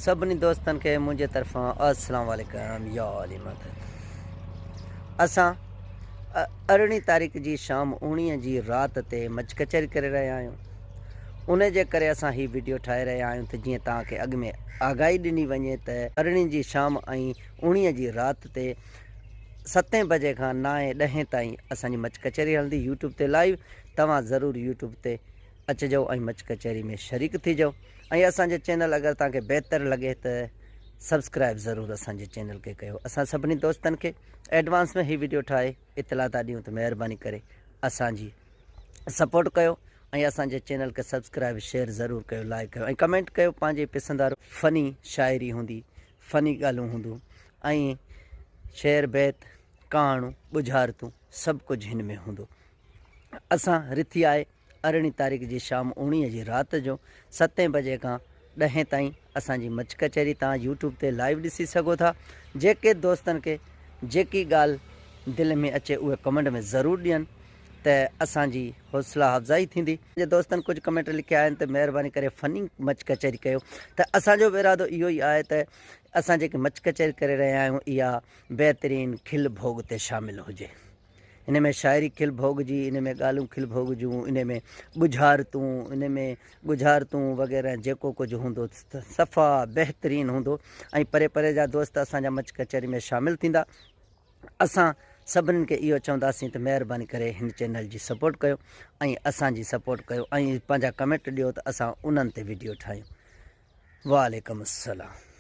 سڀني دوستن کي منهنجي طرفان السلام عليڪم يا علي مدد. اسان ارڙهين تاريخ جي شام اوڻيهه جي رات تي مچ ڪچهري ڪري رهيا آهيون. ان جي ڪري اسان هي وڊيو ٺاهي رهيا آهيون ته جيئن توهان کي اڳ ۾ آگاهي ڏني وڃي ته ارڙهين جي شام ۽ اوڻيهه جي رات تي ستين بجي کان نائين ڏهين تائين اسان جي مچ ڪچهري هلندي يوٽيوب تي لائيو. توهان ضرور يوٽيوب تي اچجو ۽ مچ ڪچهري ۾ شريڪ ٿيجو ۽ اسان جو چينل اگر توهان کي بهتر لڳي ته سبسڪرائب ضرور اسان جي چينل کي ڪيو. اسان سڀني دوستن کي ايڊوانس ۾ هي وڊيو ٺاهي اطلاع ٿا ڏيون ته مهرباني ڪري اسان جي سپورٽ ڪيو ۽ اسان جي چينل کي سبسڪرائب شيئر ضرور ڪيو لائڪ ڪيو ۽ ڪمينٽ ڪيو پنهنجي پسند وارو فني شاعري هوندي فني ڳالهيون هونديون ۽ شعر بيت ڪهاڻون ڳجهارتون سڀ ڪجهه هن ۾ هوندو. اسان رٿي آهي ارڙهين تاريخ جي شام اوڻيهه جي رات جو ستين بجي کان ڏهين تائين اسان جي مچ ڪچهري توهان يوٽيوب تي لائيو ڏسي سگهو ٿا. جيڪي دوستن کي جيڪي ڳالهه دل ۾ اچي اهي ڪمينٽ ۾ ضرور ڏين ته اسان جي حوصلا افزائي ٿيندي. جي دوستن ڪجهه ڪمينٽ لکيا آهن ته مهرباني ڪري فني مچ ڪچهري ڪيو ته اسان جو به ارادو اهو ئي آهي ته اسان جيڪي مچ ڪچهري ڪري رهيا آهيون اها بهترين کل ڀوڳ تي شامل هجي. ان ۾ شاعري کل ڀوڳ جي، ان ۾ ڳالهيون کل ڀوڳ جون، ان ۾ ڳجهارتون، ان ۾ ڳجهارتون وغيره جيڪو ڪجهه هوندو صفا بهترين هوندو ۽ پري پري جا دوست اسان جا مچ ڪچهري ۾ شامل ٿيندا. اسان سڀني کي اهو چونداسين ته مهرباني ڪري هن چينل جي سپورٽ ڪيو ۽ اسان جي سپورٽ ڪيو ۽ پنهنجا ڪمينٽ ڏيو ته اسان انهن تي وڊيو ٺاهيون. وعليڪم السلام.